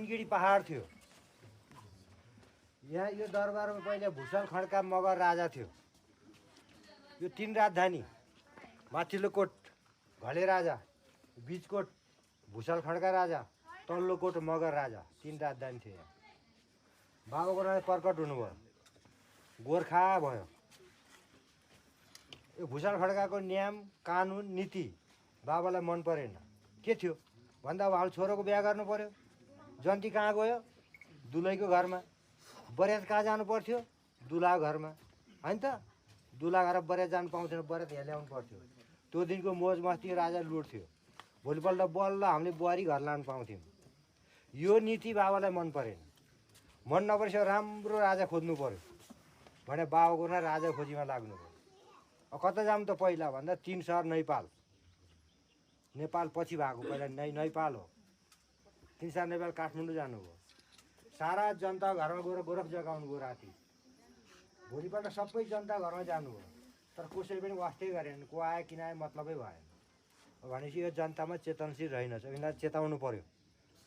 Giddy पहाड थियो। यहाँ यो दरबारमा पहिले भुषल खड्का मगर राजा थियो। यो 3 राजधानी, माथिल्लो कोट घले राजा, बीचकोट भुषल खड्का राजा, तल्लो कोट मगर राजा, 3 राजधानी थियो यहाँ। बाबा गोराले प्रकट हुनुभयो, गोर्खा भयो। यो भुषल खड्काको नियम कानुन नीति बाबालाई मन परेन। के थियो भन्दा अब छोरोको बिहा गर्नु पर्यो, जन्ती कहाँ गयो, दुलैको घरमा। बरेत कहाँ जानु पर्थ्यो, दुलाको घरमा, होइन त। दुला घर बरेत जानु पाउँथेन, बरेत यहाँ ल्याउनु पर्थ्यो। त्यो दिनको मोज मस्ती राजा लुट्थ्यो। भोलिपल्ट बल्ल हामीले बुहारी घर लानु पाउँथ्यौँ। यो नीति बाबालाई मन परेन। मन नपरेपछि राम्रो राजा खोज्नु पर्यो भने बाबाको न राजा खोजीमा लाग्नु पर्यो। कता जाऊँ त पहिला भन्दा 3 सहर नेपाल। नेपाल पछि भएको, पहिला नेपाल हो। 3 सहर नेपाल काठमाडौँ जानुभयो। सारा जनता घरमा गएर गोरख जगाउनु गयो राति। भोलिपल्ट सबै जनता घरमा जानुभयो, तर कसैले पनि वास्तै गरेन। को आयो किन आयो मतलबै भएन। भनेपछि यो जनतामा चेतनशील रहेनछ, यिनीलाई चेताउनु पर्यो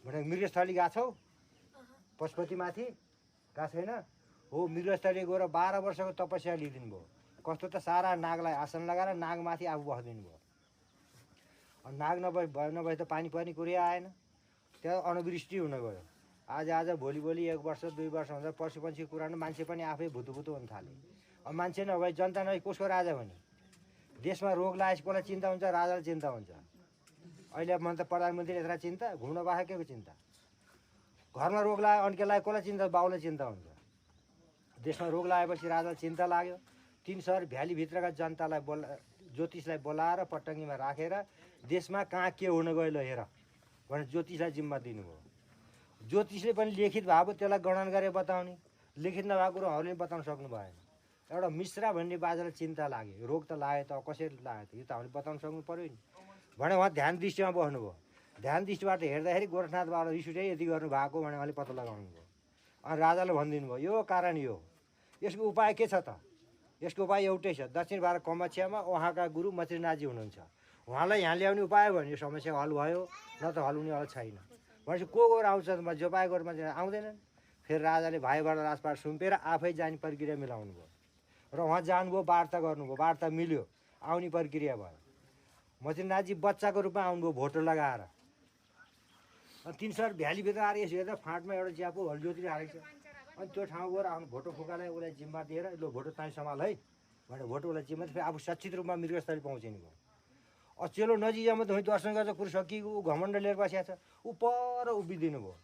भने। मृगस्थली गएको छौ पशुपतिमाथि गएको छैन हो? मृगस्थली गएर 12 वर्षको तपस्या लिइदिनु भयो। कस्तो त सारा नागलाई आसन लगाएर नागमाथि आफू बस्दिनु भयो। नाग नभए त पानी पर्ने कुरै आएन। त्यहाँ अनावृष्टि हुन गयो। आज भोलि 1 वर्ष 2 वर्ष हुँदा पशु पन्छीको कुरा मान्छे पनि आफै भुतुभुतु हुन थाले। अब मान्छे नभए जनता नभए कसको राजा भने? देशमा रोग लागेपछि कसलाई चिन्ता हुन्छ? राजालाई चिन्ता हुन्छ। अहिले मन त प्रधानमन्त्री यत्र चिन्ता, घुम्न बाहेक केको चिन्ता? घरमा रोग लाग्यो अन्के लाग्यो कसलाई चिन्ता? बाउलाई चिन्ता हुन्छ। देशमा रोग लागेपछि राजालाई चिन्ता लाग्यो। 3 सहर भ्यालीभित्रका जनतालाई ज्योतिषलाई बोलाएर पट्टङ्गीमा राखेर देशमा कहाँ के हुन गयो ल हेर भनेर ज्योतिषलाई जिम्मा दिनुभयो। ज्योतिषले पनि लिखित भएको त्यसलाई गणना गरेर बताउने, लिखित नभएको कुरोहरूले बताउन सक्नु भएन। एउटा मिश्रा भन्ने बाजालाई चिन्ता लाग्यो, रोग त लाग्यो त कसरी लाग्यो त यो त हामीले बताउन सक्नु पऱ्यो नि भने उहाँ ध्यान दृष्टिमा बस्नुभयो। ध्यान दृष्टिबाट हेर्दाखेरि गोरखनाथ बाबा रिस उठे यति गर्नु भएको भने उहाँले पत्ता लगाउनु भयो। अनि राजाले भनिदिनु भयो यो कारण यो, यसको उपाय के छ त? यसको उपाय एउटै छ। दक्षिण भारत कामाख्यामा उहाँका गुरु मत्स्यनाथजी हुनुहुन्छ। उहाँलाई यहाँ ल्याउने उपाय भने यो समस्या हल भयो, न त हल हुनेवाला छैन। भनेपछि को आउँछ जोपाय गरेर मान्छे आउँदैनन्। फेरि राजाले भाइबाट राजपाट सुम्पेर आफै जाने प्रक्रिया मिलाउनु भयो र उहाँ जानुभयो, वार्ता गर्नुभयो, वार्ता मिल्यो, आउने प्रक्रिया भयो। मत्स्यनाथजी बच्चाको रूपमा आउनुभयो भोटो लगाएर। अनि 3 सहर भ्यालीभित्र आएर यसो हेर्दा फाँटमा एउटा ज्यापो हलज्योति हालेको छ। अनि त्यो ठाउँ गएर आफ्नो भोटो फुकालाई उसलाई जिम्मा दिएर ल भोटो ताई सम्हाल है भनेर भोटो उसलाई जिम्मा फेरि आफू सच्चित रूपमा मृगस्थली पहुँचिनु भयो। चेलो नजिकमा त दर्शन गर्दा कुरो सकिएको ऊ घमण्ड लिएर बसिएको छ। ऊ पर उभिदिनु भयो।